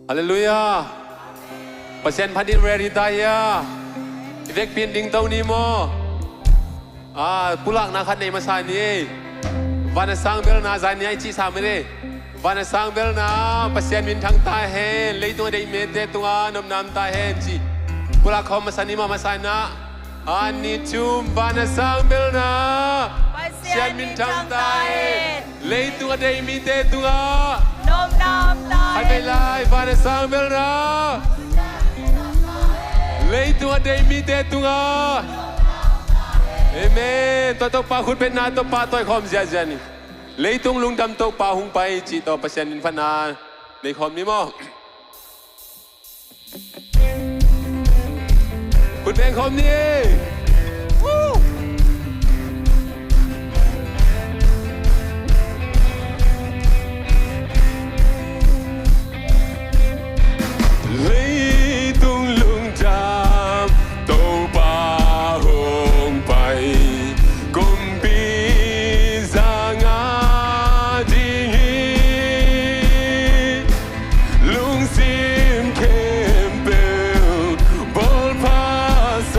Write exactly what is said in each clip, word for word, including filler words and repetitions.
Halleluiah. Pasian phat in ready ta hia? I vekpi in dingto ni maw? Ah, pulakna khat nei masa ni. Van a sang belna, zan ni a i cih sam hi le. Van a sang belna, Pasian minthang ta hen, leitung a deih mite tungah nopna om ta hen ci. Pulak khawm masa ni maw, masa na. Ani thum, van a sang belna, Pasian minthang ta hen. Leitung a deih mite tungah nopna om ta hen. Khat vei lai, van a sang belna, leitung a deih mite tungah. Amen. Tua Topa khut betna, Topa tawi khawm ziahziah ni. Leitung lungdam, Topa hong pai cih tawh Pasian min phatna nei khawm ni maw? Khut beng khawm ni. Woo! Leitung lungdam, Topa hong pai, kumpi zang a ding hi. Lungsim khempeuh bawlphasak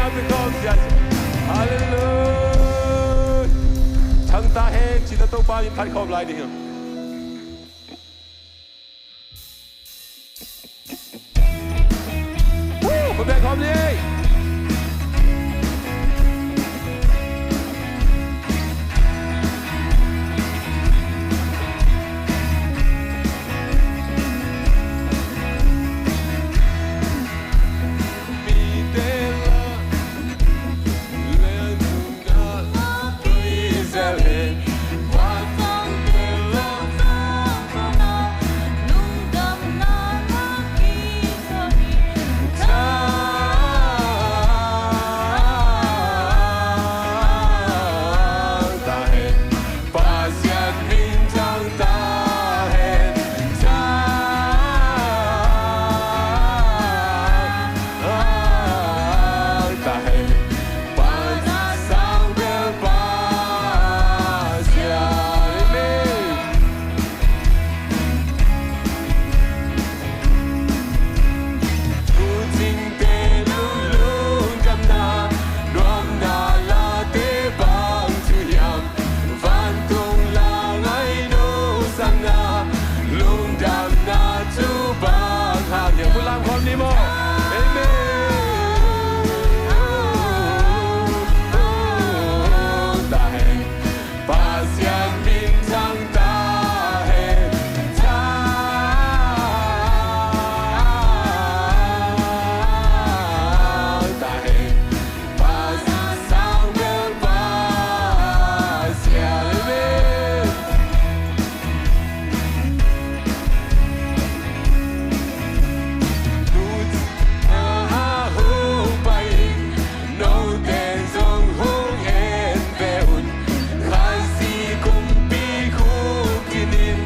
Halleluia. Thang ta hen, ci-in Topa min phat khawm lai ding hi. Woo! Khut beng khawm ni. Lungdamna cu bang hang hiam? Bul lam khawm ni maw? Amen. Ta hen, Pasian min thang ta hen, thang ta hen. Note zong hong en ve un, Khrih kumpi khuk kinin,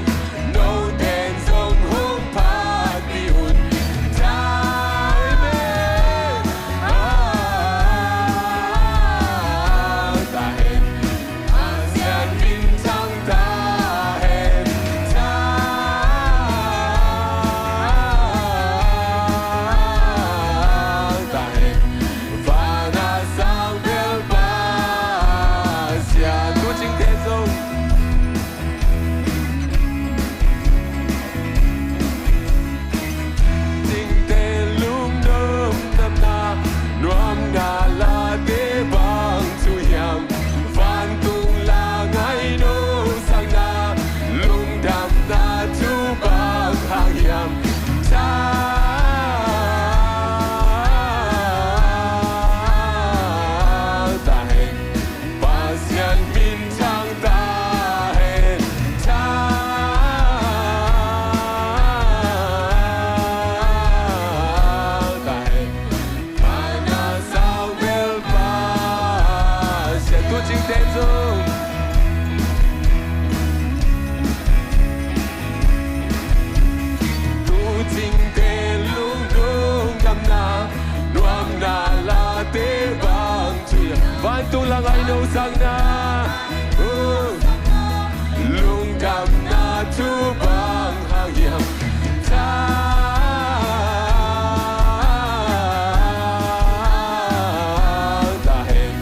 note zong hong phatpih un. Amen. Amen. Pasian min thang ta hen, thang ta hen. Vana sang bel Pasian, tu cingte zong, cingte lungdamna, nuamna late bang cu hiam? Vantung la ngai no sakna, lungdamna cu bang hang hiam? Thang ta hen, Pasian min thang ta hen, thang ta hen. Vana sang bel Pasian, tu cingte zong, tu cingte lungdamna, nuamna late bang cu hiam? Vantung la ngai no sakna, uh, lungdamna cu bang hang hiam? Thang ta hen,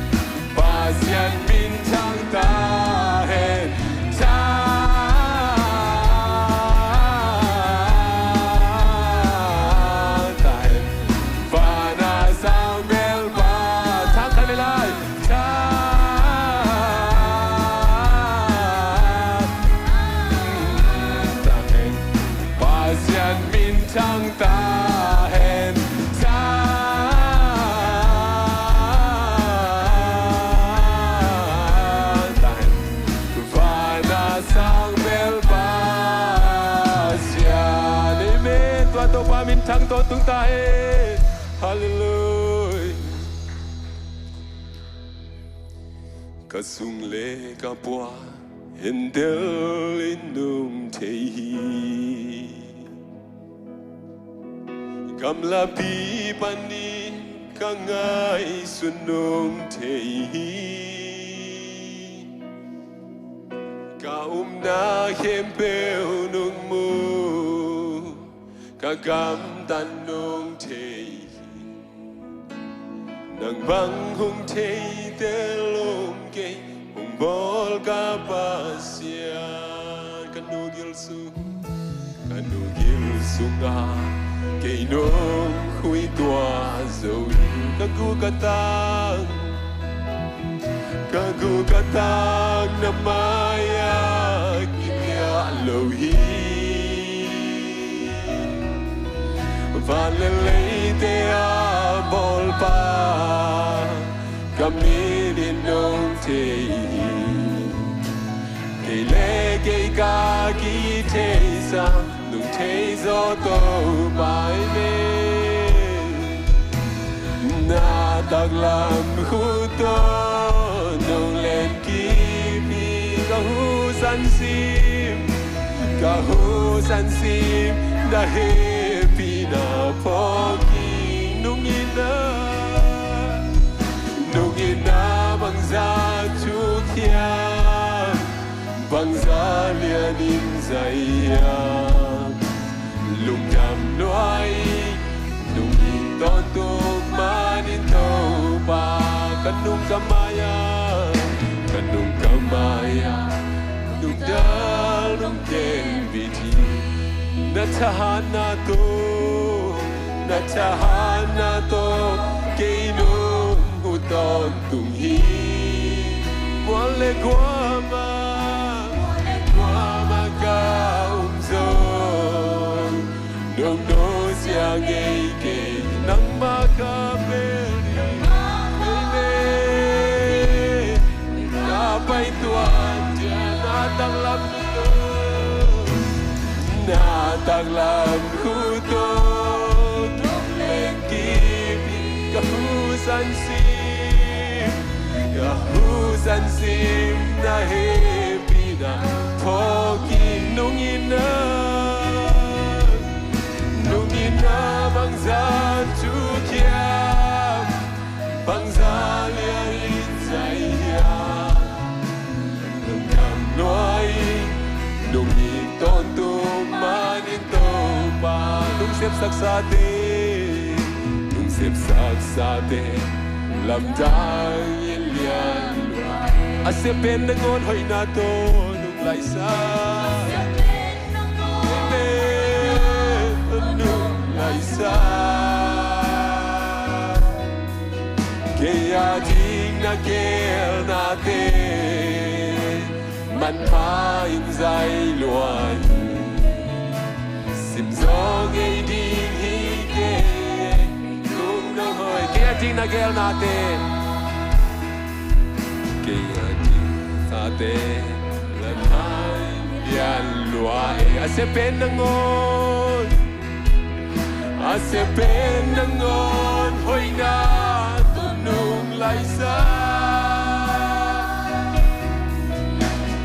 Pasian min thang ta hen, thang ta hen. Vana sang bel Pa, thang khat ve lai. Thang ta hen, Pasian min thang ta hen, thang ta hen. Vana sang bel Pasian. Amen. Tua Topa min thang tawntung ta hen. Halleluia. Ka sung le ka pua en del in um thei hi. Gamlapi panin ka ngaihsun nung thei hi. Ka upna khempeuh nung mu, ka gamtat nung thei hi. Bang hong thei tel om kei, hong bawl ka Pasian. Ka nu gil sung, ka nu gil sungah kei nong khui tua zo hi. Ka gu ka tang, ka gu ka tang na mai-ah kimiah lo hi. Van le leite a bawlpa ka mit in nong thei hi. Kei le kei ka kithei sa, nong thei zaw Topa hi ve. Na taklam khut tawh nong len kip hi. Ka husan sim, ka husan sim, na hehpihna phawk hi. Nung in a, nung in a bangzah thuk hiam, bangzah lian in zai hiam. Lungdam lua ing, nung in tawntung man in Topa. Ka nung ka mai-ah, ka nung ka mai-ah, nungdal nong tenbit hi. Na thahatna tawh, na thahatna tawh kei nong hu tawntung hi. Mual le guam ah, mual le guam ah ka om zong, nong nusia ngei kei, nangmah ka bel hi. Amen. Ka pai tuan ciang na taklam khut tawh, na taklam khut tawh nong len kip hi. Ka husan sim, ka husan sim, na hehpihna phawk hi. Nung in a, nung in a bangzah thuk hiam, bangzah lian in zai hiam. Lungdam lua ing, nung in tawntung man in Topa. Nong sepsaksate, nong sepsaksate lamdang in lian lua. A sep pen nangawn hoihna tawh nong laisak. Amen. Nong laisak. Kei a ding na gelnate manpha in zai lua hi. Sim zaw ngei ding hi kei, nung nong hoih. Kei a ding na gelnate, kei a ding nate, la nai lian lua e. A sep pen nangawn, a sep pen nangawn hoihna tawh nong laisak.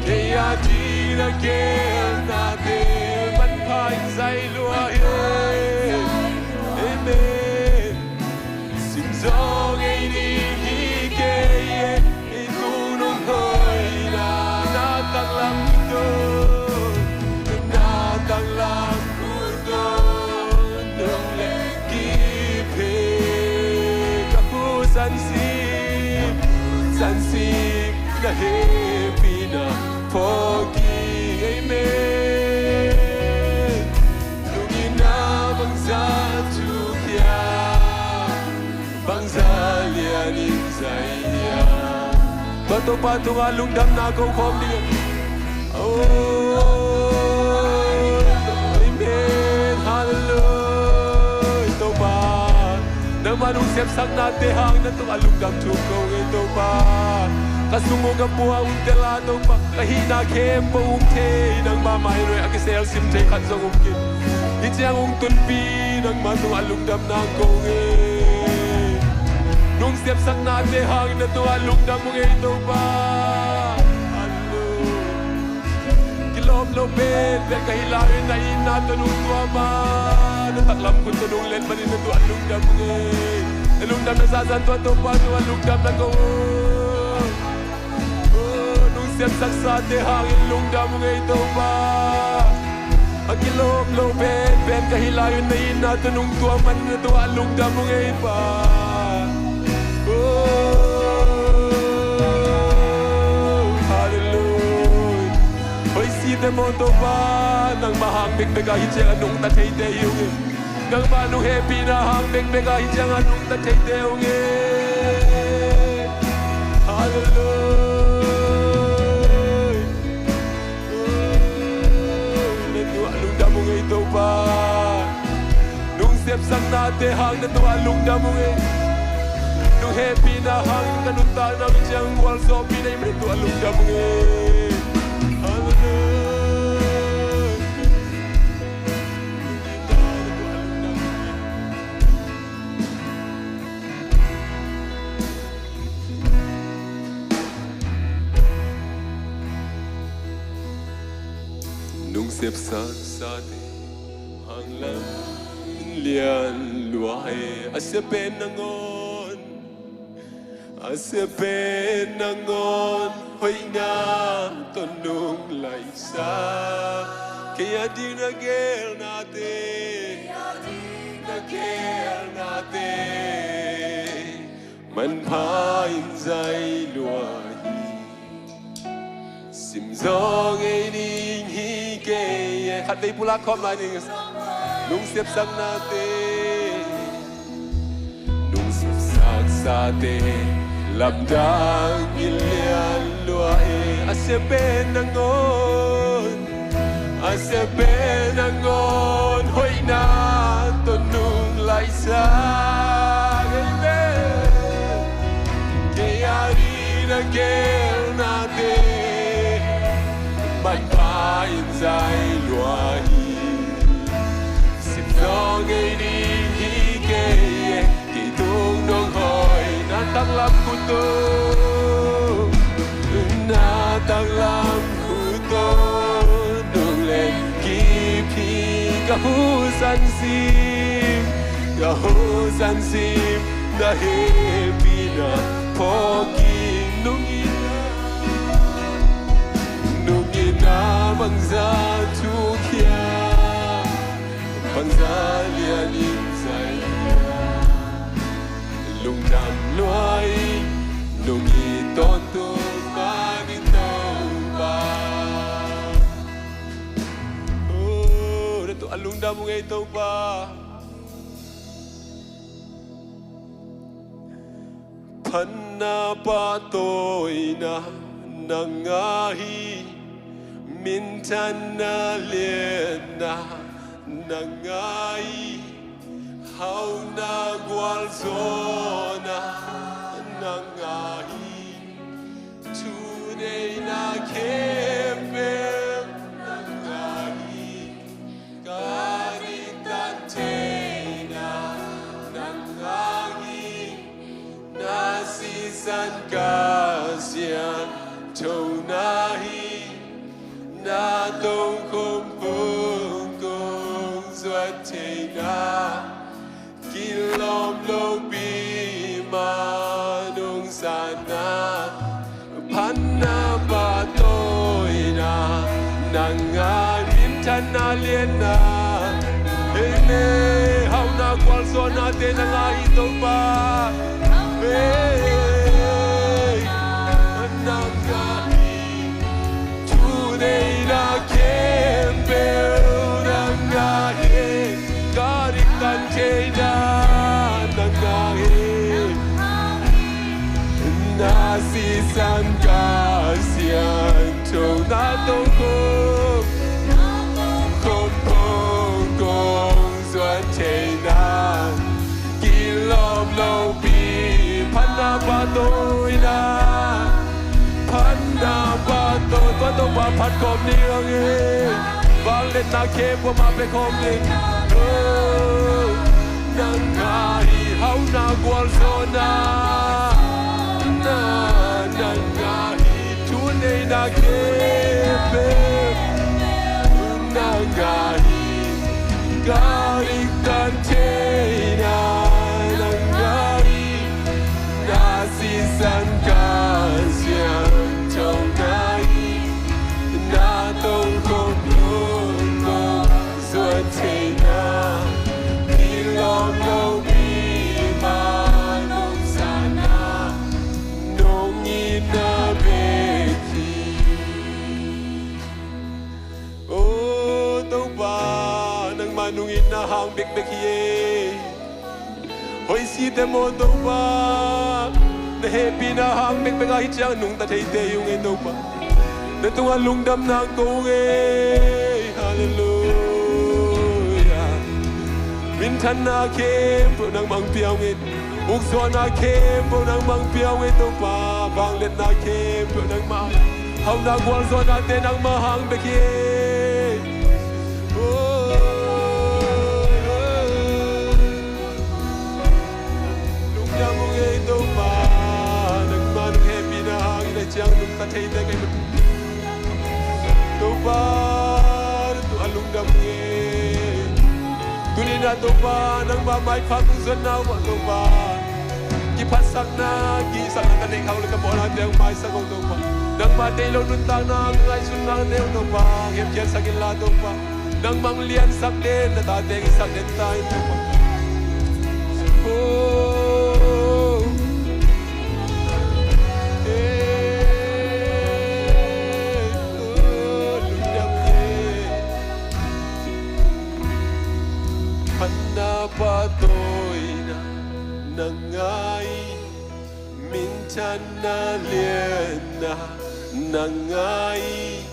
Kei a ding na gelnate manpha in zai lua hi. Amen. Sim zaw ngei ding hi kei e, kei nung nong hoihna. Na taklam khut tawh, na taklam khut tawh nong len kip hi. Ka husan sim, san sim, na hehpihna phawk hi. Amen. Nung in a bangzah thuk hiam, bangzah lian in zai hiam. Tua Topa tungah lungdamna ko khawm ding. Oh, amen. Hallelujah. Topa, nangmah nong sepsaknate hangin na tungah lungdam thu ko ing e Topa. Ka sung uh ka pua uh tel a Topa, ka hihna khempeuh uh thei nangmah mah hi lo e, a kisel sim thei khat zong um kei. Hih ciang hong tunpi nangmah tungah lungdamna ko ing e. Nong sepsaknate hangin na tungah lungdam ung ei Topa. Hallelujah. Kilawm lo pen pen ka hih lai-in na itna tawh nong tuam a, na taklam khut tawh nong len manin na tungah lungdam ung ei. Na lungdamna zahzah tua Topa tungah lungdamna ko ung. Oh, nong sepsaksate hangin lungdam ung ei Topa. A kilawm lo pen pen ka hih lai-in na itna tawh nong tuam manin na tungah lungdam ung ei Pa. Halleluia. Hoih site maw Topa, nangmah hang bekbek a hi ciang a nungta theite hi ung e. Nangmah nunghehpihna hang bekbek a hi ciang a nungta theite hi ung e. Halleluia. Na tuah lungdam ung ei Topa. Nung sepsaknate hang na tuah lungdam ung ei. Nunghehpihna hang ka nuntakna mi ciang gualzawhpih na hih man na tuah lungdam ung ei. Halleluia. Nung sepsak sate hang lam lian lua e, a sia pen nangawn, a sia pen nangawn hoihna tawh nung laihsak. Kei a ding na geelnate, kei a ding na geelnate manpha in zai lua hi. Simzaw ngei ding hi kei e. Khatvei pulak khawm lai ding. Nung sepsaknate, nung sepsaksate lamdang in lian lua e. A sia pen nangawn, a sia pen nangawn hoihna tawh nung laihsak. Amen. Kei a ding na geelnate manpha in zai lua hi. Simzaw ngei ding hi kei e. Kei tung dong hoihna tanglam khut tawh, na tanglam khut tawh nung len kip hi. Ka husan sim, ka husan sim na hehpihna phawk in. Nung in, nung in a bangzah thuk hiam, bangzah lian in zai hiam, lungdam lua in. Nung in tawntung man in Topa. Oh, na tuah lungdam ung ei Topa. Phatna pahtawina nang a hi, minthanna lianna nang a hi, hauhna gualzawhna nang a hi, thuneihna khempeuh nang a hi. Ka diktan theihna nang a hi, na sisan ka siangthona hi, na tongkhawm phung kong zuat theihna, kilawm lopi mah nong sanna, phatna pahtawina nang a hi, minthanna lianna, amen, hauhna gualzawhnate nang a hi Topa. Hey, nang a hi, thuneihna khempeuh nang a hi, ka diktan theihna nang a hi, na sisan ka siangthona tongkhawm, tongkhawm phung kong zuat theihna, kilawm lopi, phatna pahtawina, phatna pahtawi, tua Topa phat khawm ni ang e. Vangliatna khempeuh mah pia khawm ni. Oh, nang a hi, hauhna gualzawhna, na, nang a hi, thuneihna khempeuh nang a hi, ka diktan theihna nang a hi, na sisan ka siangthona hi, na tongkhawm phung kong zuat theihna, kilawm lopi mah nong sanna, nungin na hang bekbek hi e. Hoih si te maw Topa, na hehpihna hang bekbek a hi ciang nungta thei te hi ung e Topa. Na tungah lungdam nang ko ung e. Halleluia. Minthanna khempeuh nangmah hong pia ung e. Ukzawhna khempeuh nangmah hong pia ung e Topa. Vangliatna khempeuh nangmah. Hauhna gualzawhnate nangmah hang bek hi e. Lungdam ung e Topa, nangmah nong hehpihna hangin a ciang nungta thei te ka hi. Topa, na tungah lungdam ung e. Tuni-in ah Topa, nangmah maipha kong zuanna uh ah Topa, kiphatsakna, kihsakna ka neih khak uh leh ka mawhnate hong maisak un Topa. Nangmah deih lo nuntakna, ka ngaihsutnate uh Topa, hong hemkhiatsak inla Topa. Nangmah hong liansak den, na tate hong hisak den ta in Topa. Oh. Eh, oh, lungdam e. Phatna pahtawina na ngah hi, minthanna lianna na ngah hi,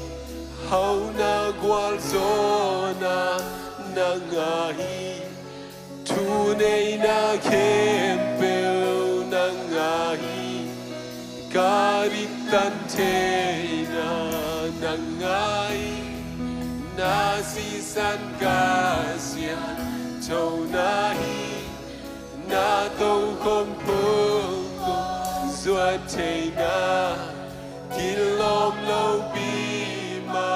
hauhna gualzawhna na ngah hi, thuneihna khempeuh na ngah hi, ka diktan theihna na ngah hi, na sisan ka siangtho na hi, na tokhom phung kong zuat theihna, kilawm lopi ma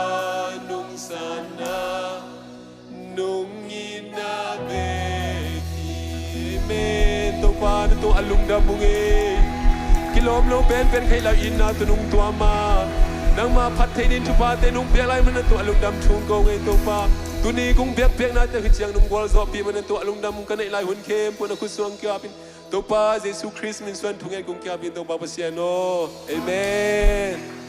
nungsanna nungitna bek hi. Amen. Topa, na tungah lungdam ung e. Kilawm lo penpen khaih lo itna tun hong tuam a, nangmah phat theih ding thuphate nong piak lai man na tungah lungdam thu hong ko ung e Topa. Tuni kong biakpiaknate uh hi ciang nong gualzawhpih man na tungah lungdam hong ka neih lai hun khempeuh na khutsuang kiapin Topa Jesu Khrist min suang thungen kong kiapin Topa Pasian aw. Amen.